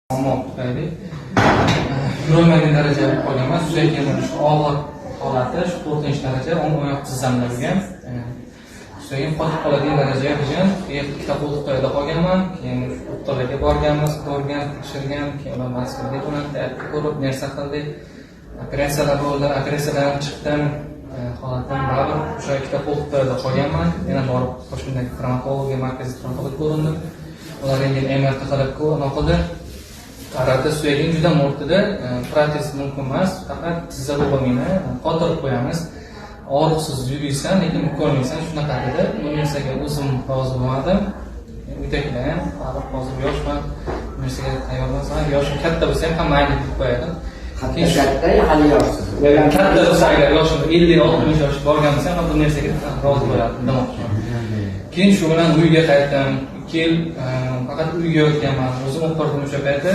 Muammo tufayli yurolmaydigan darajaga bo'lib qolganman. Suyagimni shu og'ir holati, shu to'rtinchi daraja, o'ng oyoq tizzamda bo'lgan. Suyagim qotib qoladigan darajaga bo'lgan. Keyin ikkita qo'ltiqtayoqda qolganman. Keyin doktorlarga borganmiz, ko'rgan, tekshirgan. Keyin ular Moskvaga jo'natdi, ko'rib narsa qildik. Operatsiyalar bo'ldi, operatsiyadan chiqdim. Holatim baribir o'sha ikkita qo'ltiqtayoqda qolganman. Yana borib Toshkentdagi travmatologiya markaziy travmatolog ko'rindim. Ular rentgen, MRT qilib nima qildi, qaradi: suyaging juda mo'rtida, protez mumkin emas, faqat tizza bo'g'imingni qotirib qo'yamiz, og'riqsiz yuriysan, lekin bukolmaysan, shunaqa dedi. Bu narsaga o'zim rozi bo'lmadim. Uydagilar ham baribir hozir yoshman, bu narsaga tayyor emasman, yoshim katta bo'lsa ham mayli deb qo'yadi. Katta, katta, hali yoshsiz. Katta bo'lsa, agar yoshim 50-60 yosh borgan bo'lsam ham, bu narsaga rozi bo'lardim demoqchiman. Keyin shu bilan uyga qaytdim. 2 yil faqat uyga yotganman, o'zim o'qirdim o'sha payti.